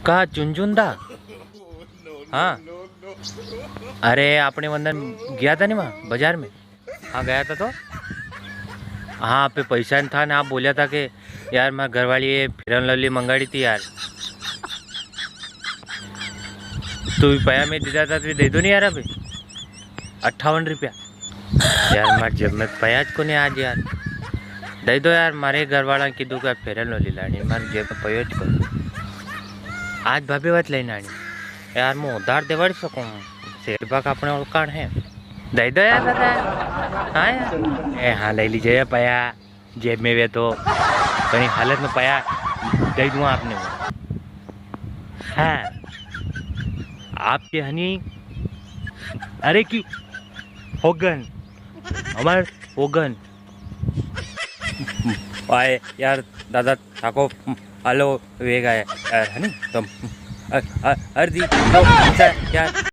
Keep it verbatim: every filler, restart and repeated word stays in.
कहा चुनचुन दा? हाँ। अरे, आपणे वंदन गया था नी वां बाजार में? हाँ, गया था तो? हाँ, आपे पैसा नी था ना, आप बोल्या था कि यार, मारी घरवाली ये Fair and Lovely मंगाड़ी थी यार। तू भी पया में दीदा था, तू दे दो नी यार अभी। अट्ठावन रुपया। यार, मारी जेब में पया ज कोनी आज यार। दे दो यार, मारे घरवाला ने कीधु के Fair and Lovely लानी, मारी जेब में पयो ज कोनी। आज भाभी वात लेने आनी। यार, मैं उधार देवाड़ी सकूँ। सेठ बा का आपणे ओळखाण है। दे दो यार दादा। हाँ यार। ए हाँ, ले लीजे पया। जेब में वे तो कहीं हालत में पया दे दूँ आपने। हाँ। आपके हनी, अरे की होगन, हमार होगन। आए यार दादा, थाको आलो वेगा है यार, है नी? तो अ-, अ-, अर्दी तो यार